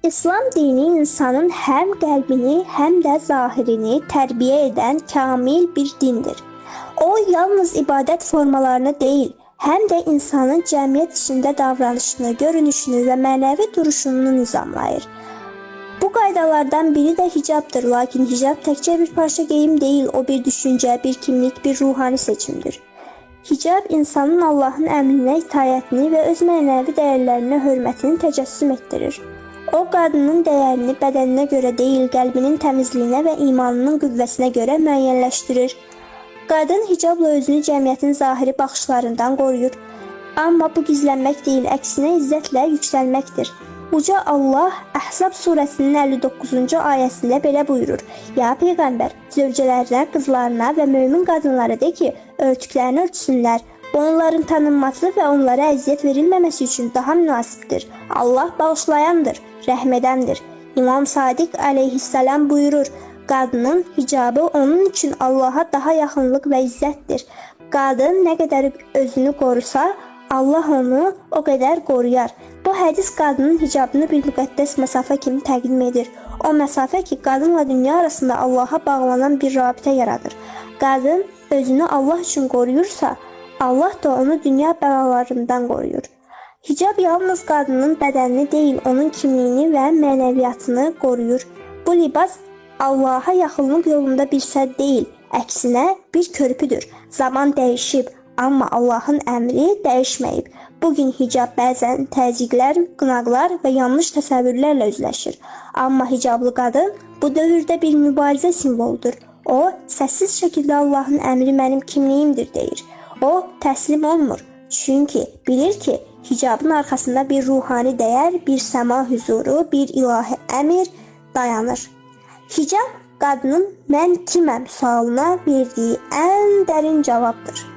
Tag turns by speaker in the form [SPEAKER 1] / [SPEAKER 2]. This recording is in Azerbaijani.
[SPEAKER 1] İslam dini insanın həm qəlbini, həm də zahirini tərbiyə edən kamil bir dindir. O, yalnız ibadət formalarını deyil, həm də insanın cəmiyyət içində davranışını, görünüşünü və mənəvi duruşunu nizamlayır. Bu qaydalardan biri də hicabdır. Lakin hicab təkcə bir parça geyim deyil, o bir düşüncə, bir kimlik, bir ruhani seçimdir. Hicab insanın Allahın əmrinə itaətini və öz mənəvi dəyərlərinə hörmətini təcəssüm etdirir. O, qadının dəyərini bədəninə görə deyil, qəlbinin təmizliyinə və imanının qüvvəsinə görə müəyyənləşdirir. Qadın hicabla özünü cəmiyyətin zahiri baxışlarından qoruyur. Amma bu gizlənmək deyil, əksinə izzətlə yüksəlməkdir. Uca Allah Əhzab surəsinin 59-cu ayəsində belə buyurur: Ya Peyğəmbər, zövcələrinə, qızlarına və mömin qadınlara de ki, örtüklərini örtsünlər. Bu onların tanınması və onlara əziyyət verilməməsi üçün daha münasibdir. Allah bağışlayandır, rəhm edəndir. İmam Sadiq əleyhissalam buyurur: Qadının hicabı onun üçün Allaha daha yaxınlıq və izzətdir. Qadın nə qədər özünü qorusa, Allah onu o qədər qoruyar. Bu hədis qadının hicabını bir müqəddəs məsafə kimi təqdim edir. O məsafə ki, qadınla dünya arasında Allaha bağlanan bir rabitə yaradır. Qadın özünü Allah üçün qoruyursa, Allah da onu dünya bəlalarından qoruyur. Hicab yalnız qadının bədənini deyil, onun kimliyini və mənəviyyatını qoruyur. Bu libas Allaha yaxınlıq yolunda bir sədd deyil, əksinə bir körpüdür. Zaman dəyişib, amma Allahın əmri dəyişməyib. Bugün hicab bəzən təzyiqlər, qınaqlar və yanlış təsəvvürlərlə üzləşir. Amma hicablı qadın bu dövrdə bir mübarizə simvoludur. O, səssiz şəkildə Allahın əmri mənim kimliyimdir deyir. O, təslim olmur. Çünki bilir ki, hicabın arxasında bir ruhani dəyər, bir səma hüzuru, bir ilahi əmir dayanır. Hicab qadının mən kiməm sualına verdiyi ən dərin cavabdır.